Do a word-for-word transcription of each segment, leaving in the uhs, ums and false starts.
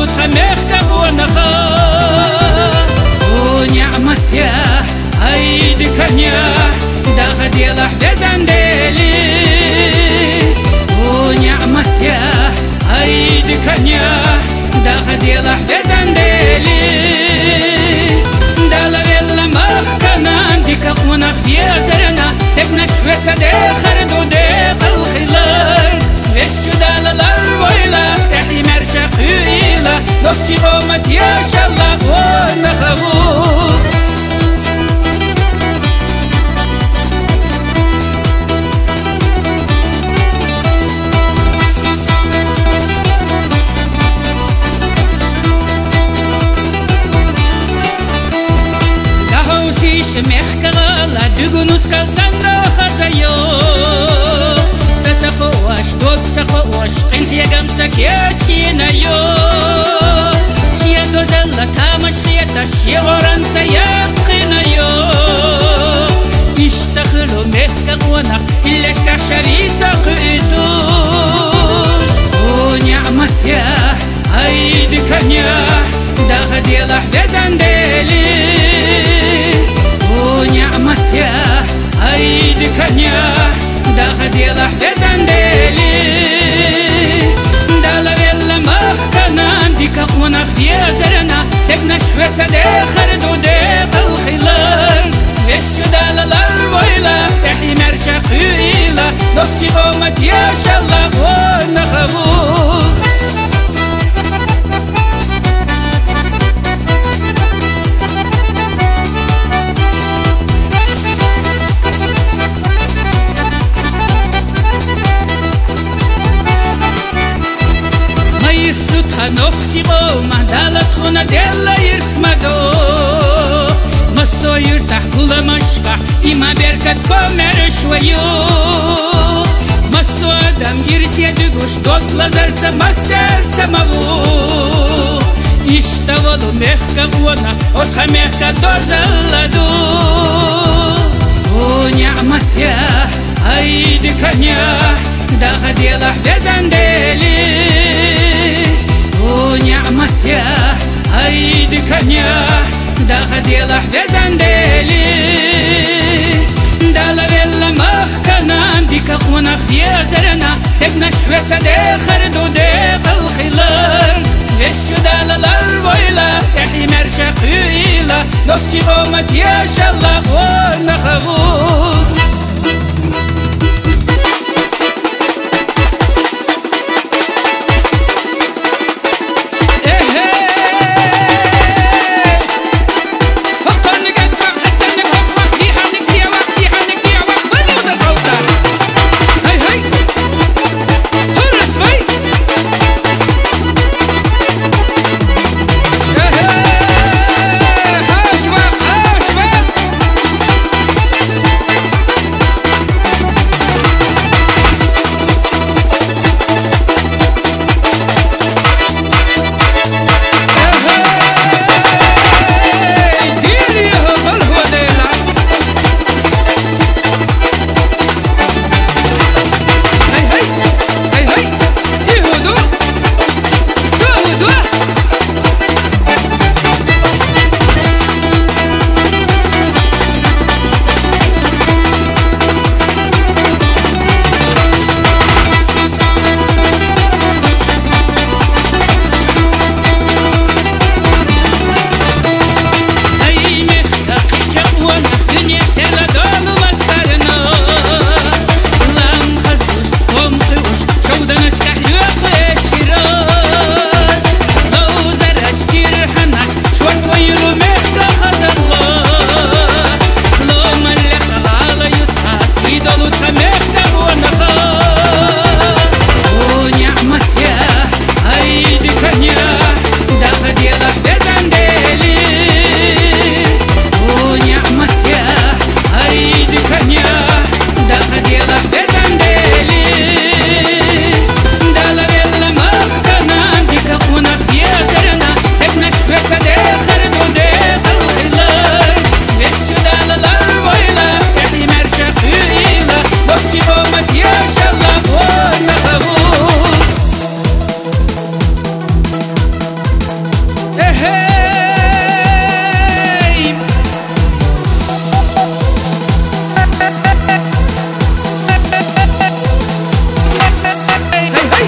Тха мехка къонаха, о, ниӀматехь, ай, диканехь, даха делахь везан Дели. О, ниӀматехь, ай, диканехь, даха делахь везан Дели. Дала велла махкана, дика къонах везарна, дегнаш хьоьца дехар ду декъал хилар. Везачу Дала ларвойла, тӀехь и маьрша кхуьийла, нохчий къоман тешалла къонах ву. ДӀахьовсийша мехкан гӀала, дуьгу нускал санна хаза йо. Са ца хууш, дог ца хууш, къинхьегамца кечйина йо. Шен дозалла тамаш хеташ, шен гӀоранца яьккхина йо. Иштта хуьлу мехкан къонах, иллешкахь ша вийца кхуьйтуш. О, ниӀматехь, ай, диканехь, даха делахь везан Дели. О, ниӀматехь, ай, диканехь, даха делахь везан Дели. Дала велла махкана, дика къонах везарна, дегнаш хьоьца дехар ду декъал хилар. Везачу Дала ларвойла, тӀехь и маьрша кхуьийла, нохчий къоман тешалла къонах ву. Ма ирс ду тха нохчий къоман, Дала тхуна делла ирс ма ду. Массо а юьртахь, гуламашкахь, иман, беркат, комаьрша ю. Массо а адам ирсе дуьгуш, дог лазарца, массаьрца ма ву. Иштта волу мехкан къонах, о, тха мехкан дозалла ду. О, ниӀматехь, ай, диканехь, даха делахь везан Дели. О, ниӀматехь, ай, диканехь, даха делахь везан Дели. Дала велла махкана, дика къонах везарна, дегнаш хьоьца дехар ду декъал хилар. Везачу Дала ларвойла, тӀехь и маьрша кхуьийла, нохчий къоман тешалла къонах ву. Эхе! Хоккхунниг, хоккхунниг, хоккхунниг, диханниг, сиявах, сиханниг, диявах, валюта, алта. Хай, хай! Хурас, вай! Hey! Hey, hey!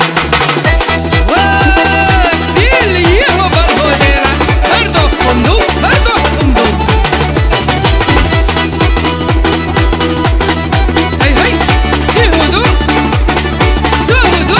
Waa, dil, yeho, bal, hodera. Hardo, kundu, hardo, kundu. Hey, hey! Yeho, do. Zo, do.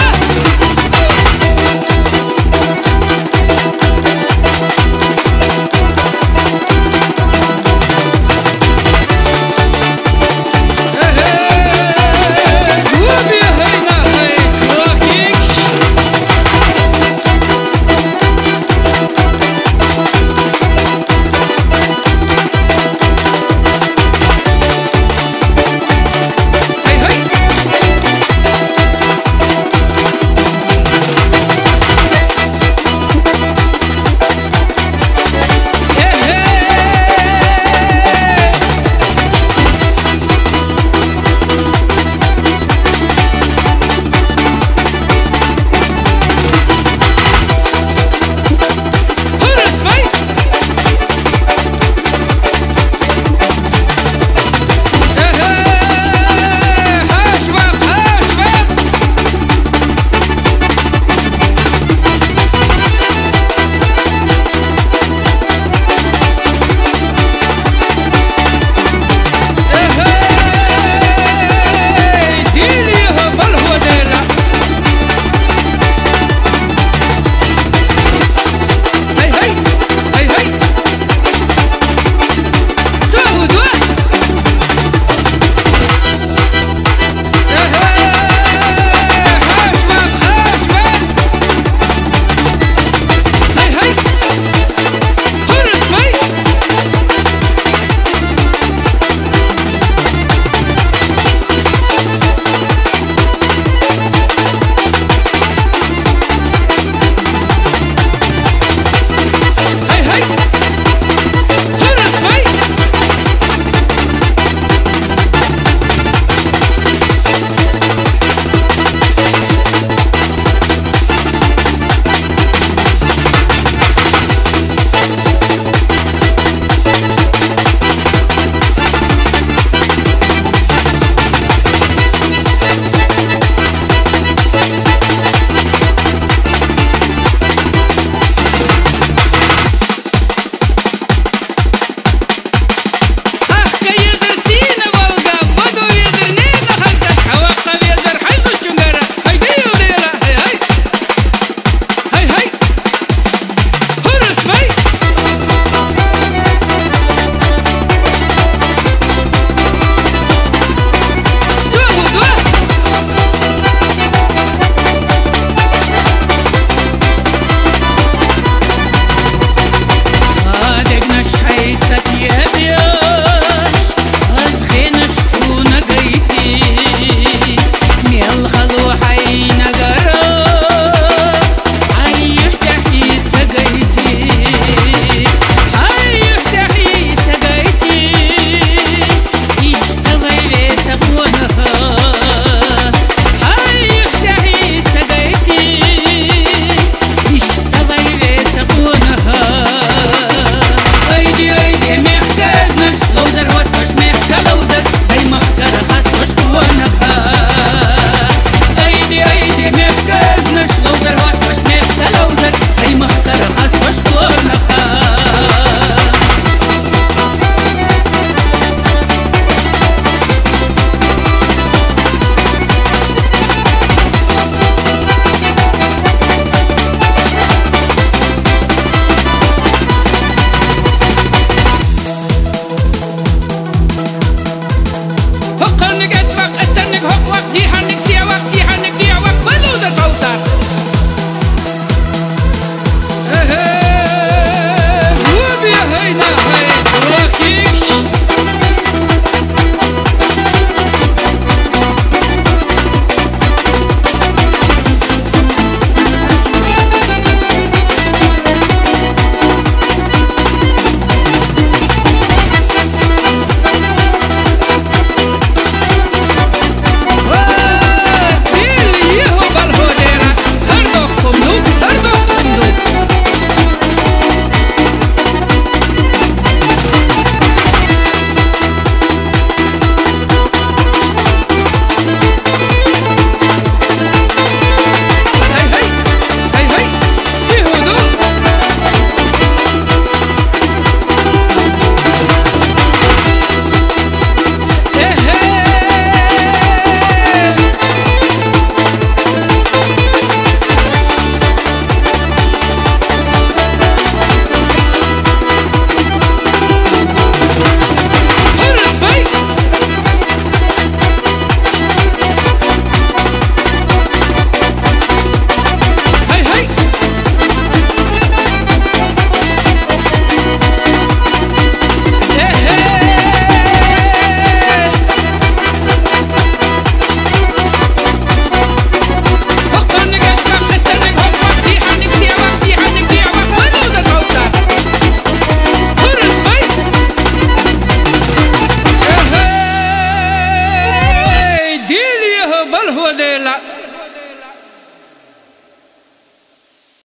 Ela